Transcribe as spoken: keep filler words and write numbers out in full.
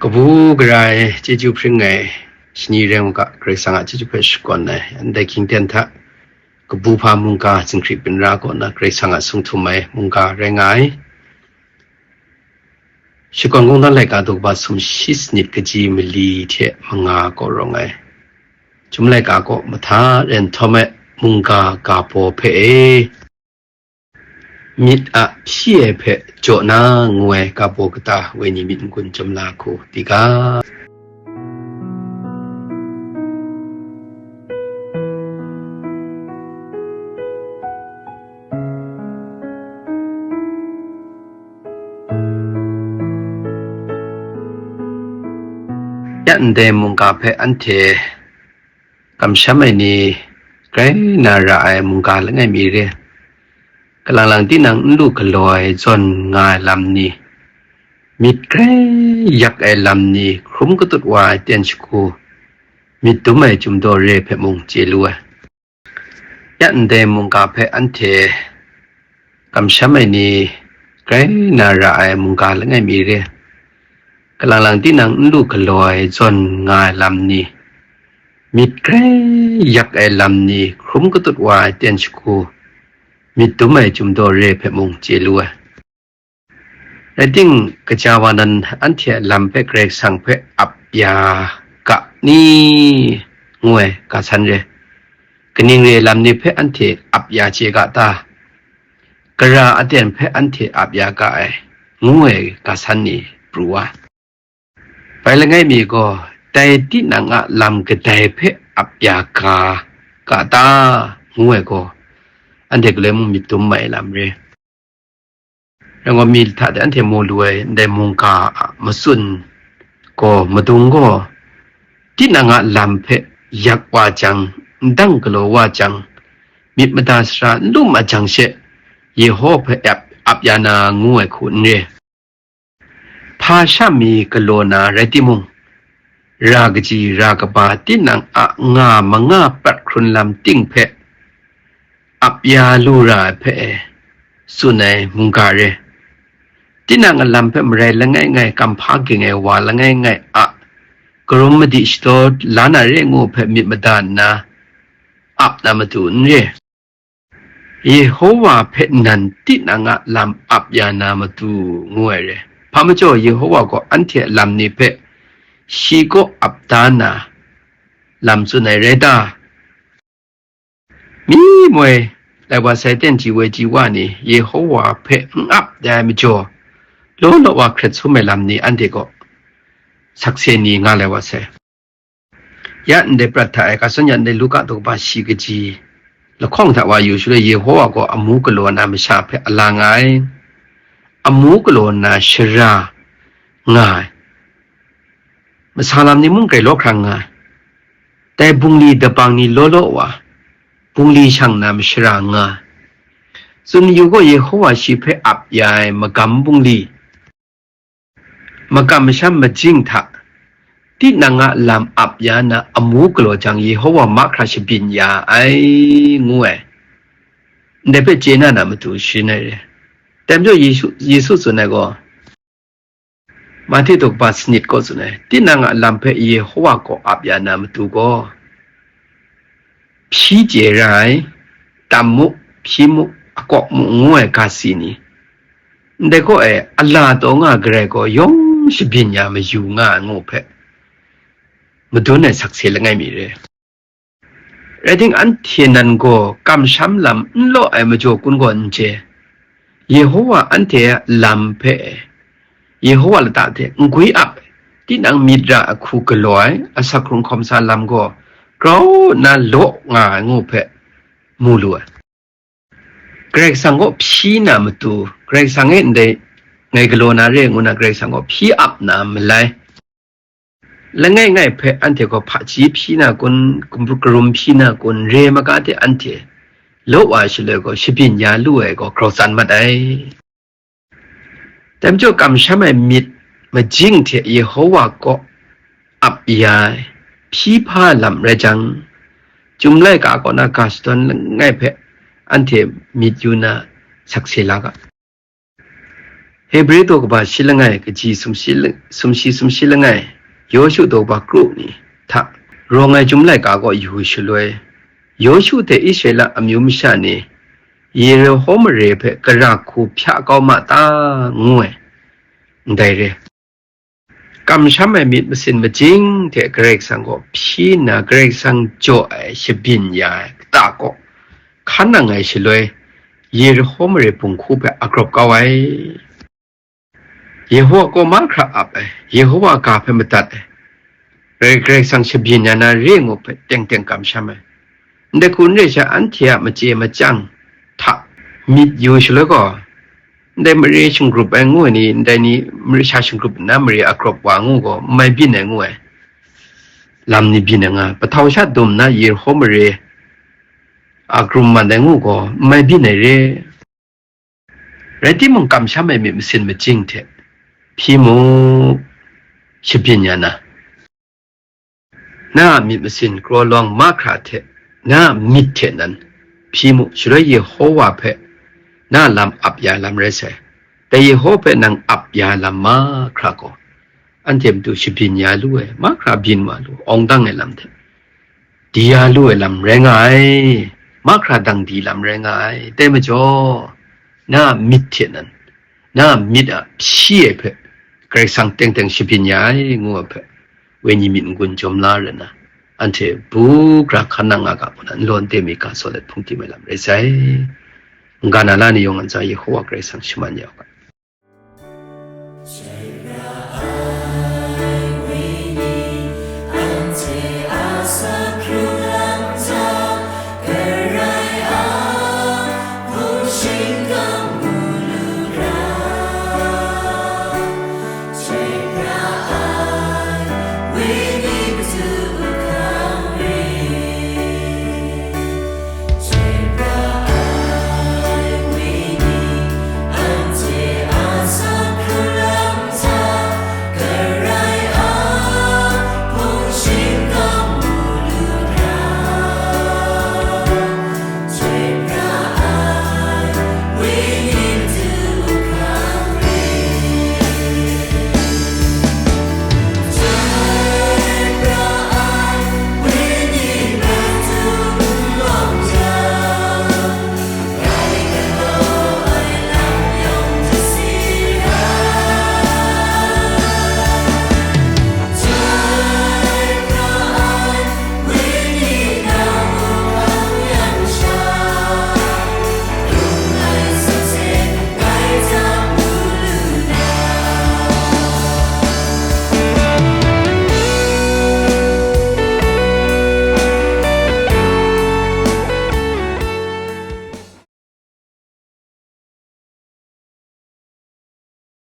Kabu gara ai chyeju hpring ai shani rai u ga, Karai Kasang a chyeju hpe shakawn ai, ndai hkying ten hta kabu hpa mungga zinghkrit byin ra kaw na Karai Kasang a sung htum ai mungga rai nga ai. Shakawn Kungdawn laika daw kaba sumshi sanit kaji mali hte manga kaw rawng ai. Chyum laika kaw mahta ren htawm ai mungga ga baw hpe e. Myit a hpyi ai hpe jaw na ngu ai ga baw kata, wenyi myit n-gun chyum la hku di ga. Ya ndai mungga hpe anhte kamsham ai ni grai na ra ai mungga langai mi re. Kalang lang tinang n lu galaw ai zawn nga ai lam ni, myit grai yak ai lam ni, hkrum katut wa ai ten shagu, myit dum ai Chyum Daw Re hpe mung chye lu ai. Ya ndai mungga hpe anhte kamsham ai ni grai na ra ai mungga langai mi re. Kalang lang tinang n lu galaw ai zawn nga ai lam ni, myit grai yak ai lam ni, hkrum katut wa ai ten shagu, myit dum ai Chyum Daw Re hpe mung chye lu ai. Rai ting, kaja wa nan anhte a lam hpe Karai Kasang hpe ap ya ga ni, ngu ai ga san re. Kaning re ai lam ni hpe anhte ap ya chye ga ta? Gara aten hpe anhte ap ya ga ai, ngu ai ga san ni pru wa. Bai langai mi gaw, dai tinang a lam kadai hpe ap ya ga, ga ta, ngu ai gaw, anhte galoi mung myit dum mai lam re. Rai gaw, mi hta de anhte mu lu ai ndai mungga a matsun gaw, madung gaw, tinang a lam hpe yak wa jang, n dang galaw wa jang, myit mada sara n lu ma jang she, Yehowa hpe ap, ap ya na ngu ai hku n re. Hpa sha mi galaw na rai timung, ra kaji ra kaba tinang a nga manga prat hkrun lam ting hpe ap ya lu ra ai hpe e, tsun ai mungga re. Tinang a lam hpe marai langai ngai, kamhpa ging ai wa langai ngai a karum madi shadaw la na re ngu hpe myit mada nna ap na matu n re. Yehowa hpe nan tinang a lam ap ya na matu ngu ai re. Hpa majaw, Yehowa gaw anhte a lam ni hpe shi kaw ap da na lam tsun ai rai ta? Mi moi lai wa sai ten ji woi ji wa ni Yehowa hpe n ap dai ai majaw, law law wa hkret sum ai lam ni anhte kaw sakse ni nga lai wa sai. Ya ndai prat hta e, ga tsun ya ndai Luka daw kaba shi kaji lahkawng hta wa yu shaloi, Yehowa gaw amu galaw na masha hpe a la nga ai, amu galaw na shara nga ai, masa lam ni mung grai law hkrang nga ai, dai bungli dabang ni law law wa, bungli shang na mashara nga ai. Tsun yu gaw, Yehowa shi hpe ap ya ai magam bungli, makam masham majing hta tinang a lam ap ya na amu galaw jang, Yehowa mahkra shabyin ya ai, ngu ai. Ndai hpe chye na na matu sharin ai re. Dai majaw Yesu, Yesu tsun ai gaw, Mahte daw kaba sanit kaw tsun ai, tinang a lam hpe Yehowa kaw ap ya na matu gaw, hpyi chye ra ai, tam mu, hpyi mu, akawk mu ngu ai ga si ni, ndai kaw e a la taw nga garai gaw yawng shabyin ya mayu nga ai ngu hpe madun ai sakse langai mi re. Rai timung, anhte nan gaw kamsham lam n law ai majaw kun gaw n chye, Yehowa anhte a lam hpe, Yehowa lata hte n gwi ap, tinang myit ra ahku galaw ai asak hkrung hkawm sa lam gaw grau nna law nga ai ngu hpe mu lu ai. Karai Kasang kaw hpyi na matu, Karai Kasang e ndai ngai galaw na re ngu na Karai Kasang kaw hpyi ap na malai. Langai ngai hpe anhte gaw hpaji hpyi na kun, karum hpyi na kun, re maga de anhte law wa shaloi gaw shabyin ya lu ai gaw grau tsan mat ai. Dai majaw, kamsham ai myit majing hte Yehowa kaw ap ya ai hpyi hpa lam rai jang, Chyum laika kaw na ga shadawn langai hpe anhte myit yu na sakse la ga. Hebre daw kaba shi langai, kaji sumshi la-, sumshi sumshi langai, Yawshu daw kaba kru ni hta rawng ai Chyum laika kaw yu shaloi, Yawshu hte Israela amyu masha ni Yeriho mare hpe gara hku hpya kau ma ta, ngu ai, ndai re. Kamsham ai myit masin majing hte Karai Kasang kaw hpyi nna, Karai Kasang jaw ai shabyin ya ai kata kaw hkan nang ai shaloi, Yeriho mare bunghku hpe agrawp kau ai. Yehowa kaw mahkra ap ai, Yehowa ga hpe madat ai, Karai, Karai Kasang shabyin ya na re ngu hpe teng teng kamsham ai. Ndai hku n rai sha, anhte a machye machyang hta myit yu shaloi gaw, ndai mare shingrup ai ngu ai ni, ndai ni mare sha shingrup nna mare agrawp wa ngu gaw, n mai byin ai ngu ai. Lam ni byin ai nga, pahtau sha dum nna Yeriho mare agrum man ai ngu gaw, n mai byin ai re. Rai timung, kamsham ai myit masin majing hte hpyi mu, shabyin ya na. Na a myit masin kraw lawng mahkra hte na a myit hte nan hpyi mu, shaloi Yehowa hpe na a lam ap ya ai lam rai sai. Dai Yehowa hpe nang ap ya ai lam mahkra gaw, anhte matu shabyin ya lu ai, mahkra byin wa lu, awng dang ai lam hte di ya lu ai lam rai nga ai, mahkra dang di lam rai nga ai. Dai majaw, na a myit hte nan, na a myit a hpyi ai hpe Karai Kasang teng teng shabyin ya ai, ngu ai hpe, wenyi myit n-gun jawm la rai na, anhte bu gra hkan nang nga ga, hpung na nlaw nte mi ga saw let hpung tim ai lam rai sai. N-ga na la ni yawng a ntsa Yehowa Karai Kasang shaman ya u ga.